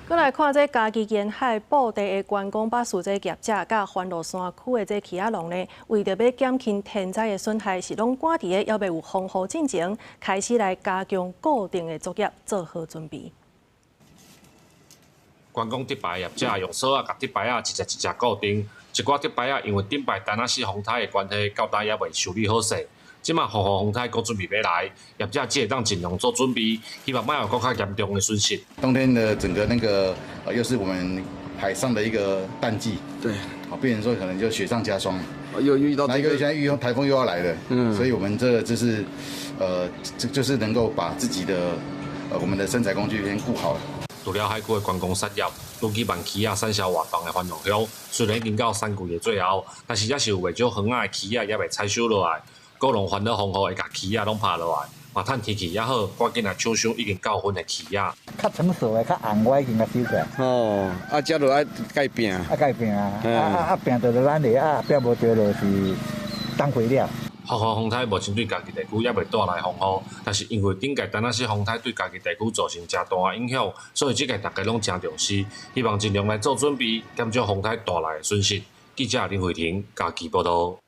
閣來看這嘉義沿海埔地的觀光巴士這業者，佮番路山區的這起仔農呢，為著欲減輕天災的損害，是攏趕佇咧猶未有風雨進前，開始來加強固定的作業，做好準備。觀光竹排業者用索仔共竹排仔一隻一隻固定，一寡竹排仔因為頂擺陳那西風颱的關係，到今猶未修理好勢。這馬風雨風颱閣準備欲來，業者只會當盡量做準備，希望莫有閣較嚴重的損失。冬天的整個那個，又是我們海上的一個淡季，好，變成說可能就雪上加霜。又遇到那一個現在遇到颱風又要來了，所以我們這個就是，這就是能夠把自己的，我們的生財工具先顧好。除了海區的觀光產業，拄舉辦起仔產銷活動的番路鄉，雖然已經到產季的最後，但是猶是有袂少園仔的起仔猶未採收落來。果農煩惱風雨會共起仔攏拍落來，嘛趁天氣猶好，趕緊來搶收已經夠薰的起仔。較成熟的、較紅，我已經共收起來。哦，啊，這就愛改拼。愛改拼啊！啊啊啊！拼著就咱的，啊拼無著就是當肥料。風雨風颱目前對嘉義地區猶未帶來風雨，但是因為頂屆陳那西風颱對嘉義地區造成誠大的影響，所以這屆大家攏誠重視，希望盡量來做準備，減少風颱帶來的損失。記者林慧婷嘉義報導。